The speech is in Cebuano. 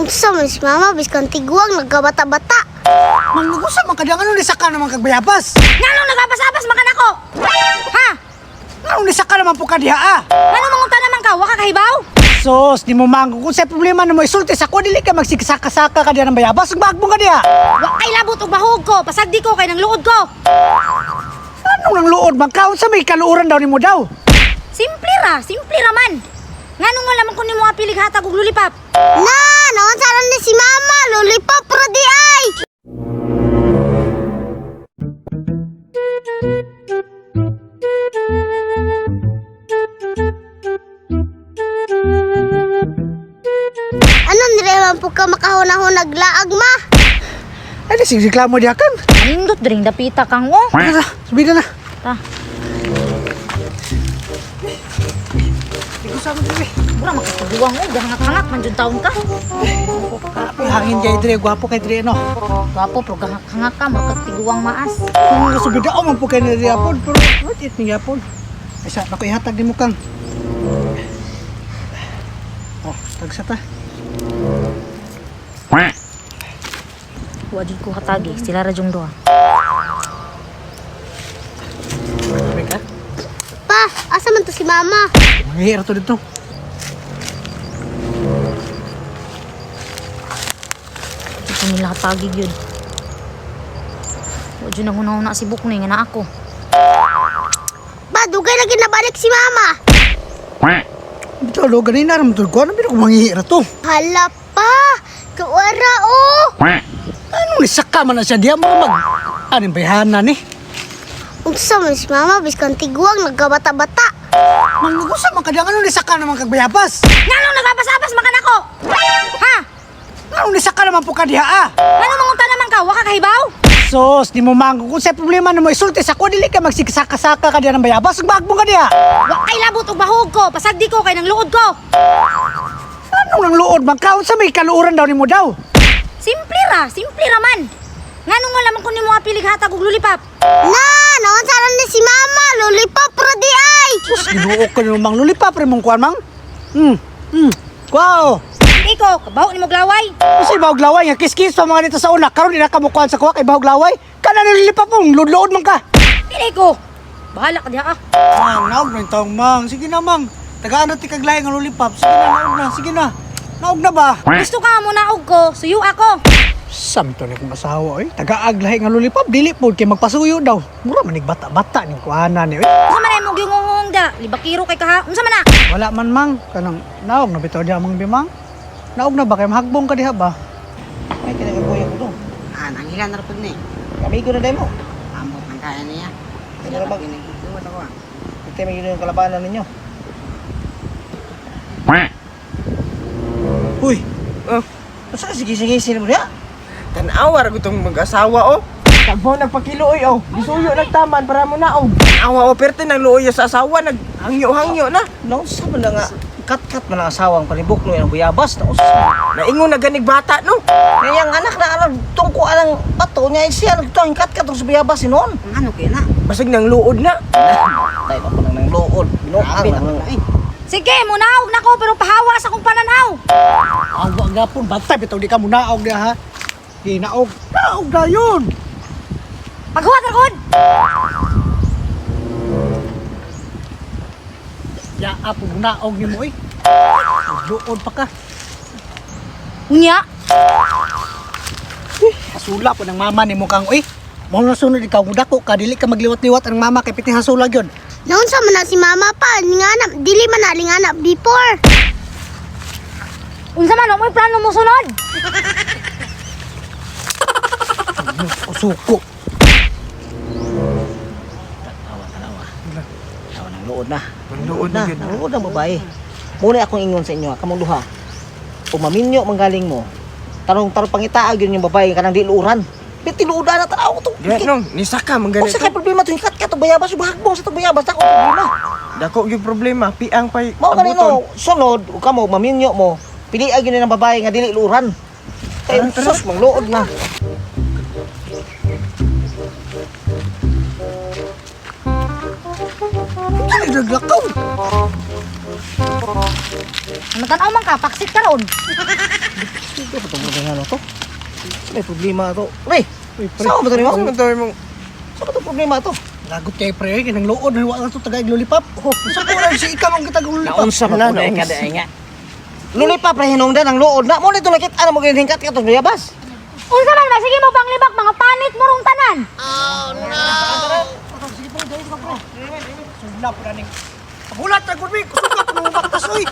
Unsa man si mama biskan tiguang nagkabata-bata. Manggusa man ka ano ni saka naman kag bayabas. Nganong nagabas-abas man ka nako? Ha? Nganong ni saka naman po ka diha ah? Nganong mangunta naman ka? Wa ka kahibaw? Sos, di mo manggo kung sa problema na mo isulti sa ko dili ka magsigsaka-saka ka diha ng bayabas ug magbong ka diha. Wa kay labot og bahog ko. Pasagdi ko kay nang luod ko. Anong nang luod man ka unsa may kaluoran daw nimo daw? Simple ra man. Nganong wala man ko nimo apilig hatag og lulipap? Na, naon sa ni si mama, lollipop ra di ay. Ano nire man po ka makahuna-hunag laag ma? Ay di sige reklamo diha kan. Nindot dring dapita kang oh. Tara, subida na. Ta. Igusa mo diri. Mura makatuguang oh, gahangak-hangak man jud taon ka. Apoy hangin kay dire, gwapo kay dire no. Gwapo pero gahangak-hangak ka, mura kag tiguang maas. Kung subida o man po kay dire apon, pero worth it ni yapon. Ay sa nako ihatag nimo kang. Oh, tagsa ta. Wa jud ko hatagi, sila ra jung duha. Sabi ka? Pa, asa man to si mama? Manghihira to dito. Di ko nila hatagi gyud. Wa jud nang hunahuna si Buknoy nga naa ako. Ba, dugay na ginabalik si mama. Bitaw lo ganina ra man to ko ano bitaw ko manghihira to. Hala pa, kuwara oh. Anong nisaka man na siya diha mo mag aning bayhana ni? Unsa man si mama biskan tiguang nagkabata-bata. Manggusa man ka diha ano nisaka naman kag bayabas. Nganong nagabas-abas man ka nako? Ha? Anong nisaka naman po ka diha ah? Nganong mangunta naman ka? Wa ka kahibaw? Sos, di mo manggo kung sa problema na mo isulti sa ko dili ka magsigsaka-saka ka diha ng bayabas ug magbong ka diha. Wa kay labot og bahog ko, pasagdi ko kay nang luod ko. Anong nang luod man ka unsa may kaluoran daw nimo daw? Simple ra man. Nganong wala man ko nimo apilig hatag og lulipap? Na, naon sa ni si mama, lollipop ra di ay. Sus, Ginoo ko nimo mang lulipap re mong kuan mang. Hmm. Wow. Hindi ko, kabaho nimo glaway. Unsay bahog laway nga kiskis pa mga dito sa una karon di na ka mo kuan sa kuha kay bahog laway. Kana nililipap mong luod man ka. Dili ko. Bahala ka diha ah. Mang, naog na yung taong mang. Sige na, mang. Tagaan na tikaglay ng lollipop. Sige na, naog na. Sige na. Naog na ba? Gusto ka mo naog ko, suyo ako. Samto ni kong asawa, oy. Tagaaglahi nga lollipop. Dili po, kay magpasuyo daw. Mura manig bata-bata ni kuana ni, oy. Unsa man ay mo gyungong da? Libakiro kay kaha. Unsa man na? Wala man, mang. Kanang, naog na bitaw diha, mang bimang. Naog na ba? Kay mahagbong ka diha ba? Ay, kinagabuya ko doon. Ah, nangilan na rin ni. Kami ko na dahil mo. Amot ang kaya niya. Ano ra ba? Ginagawa ako ah. Ito may yung kalabanan ninyo. Uy! Oh. Basta ka sige-sige mo diha? Tanawa ra gutong mag-asawa oh. Tagbo nagpakiluoy oh. Gisuyo nagtaman para mo naog. Tanawa oh perte nang luoy sa asawa naghangyo-hangyo na. Nausa man na nga. Kat-kat man ang asawang palibok no ang buyabas. Nausa. Naingon na ganig bata no. Ngayang anak na alam, tungko alang bato niya siya nagtuang kat-kat sa buyabas sinon. Ang ano kaya na? Basig nang luod na. Tayo pa nang nang luod. Binuang Grabe na na nang. eh. Sige, munaog na ko pero pahawa sa akong pananaw. Awa nga po, bantay. Bitaw di ka mo naog diha, ha? Di naog. Naog na yun! Paghuwat ra gud. Ya, apo, naog ni mo, oy. Luod pa ka. Unya, Hasula po ng mama ni mo kang, uy. Mao na sunod ikaw kung dako ka dili ka magliwat-liwat ang mama kay piti hasula gyud. Naon sa man na si mama pa, linganap, dili man na linganap before. unsa man mo'y plano mo sunod? Suko. Tawa, tanawa. Tawa nang luod na. Nang luod na na. gyud. Nang luod ang babae. Muna akong ingon sa inyo, ha, kamong duha. Umaminyo manggaling mo. Tarong tarong pangitaag yun yung babae kanang di luuran. Piti luudan na tanaw ko to. Diha nong nisaka man Unsa ganito. kay problema to kat kat bayabas yung bahagbong sa to bayabas ako problema. Dako gyud problema piang pay Mao ganino sunod ug kamo maminyo mo. Pili gyud ng babae nga dili luuran. Kay sus mangluod na. Dili naglakaw. Ano tan-aw man ka, paksit ka ron. Sige pa tong problema na to. May problema to. Pre, Uy, pre. saan ba to nimo? Ano man to imong Saan ba to problema to? Lagot kay pre, oy, kanang luod wa na to tagaig lollipop. Oh, sa ko lang si ikam ang kitag lollipop. Naunsa ba Wala, po naunsa. kada nga. Lulipap ra hinungdan ang luod na. Mo nito nakit ana mo hingkat ka to bayabas. Unsa man ba sige mo panglibak mga panit mo rong tanan. Sige pre, dali ka pre. Sugla po na ning. Pagulat ra gud mi, kusog ka mo baktas oy.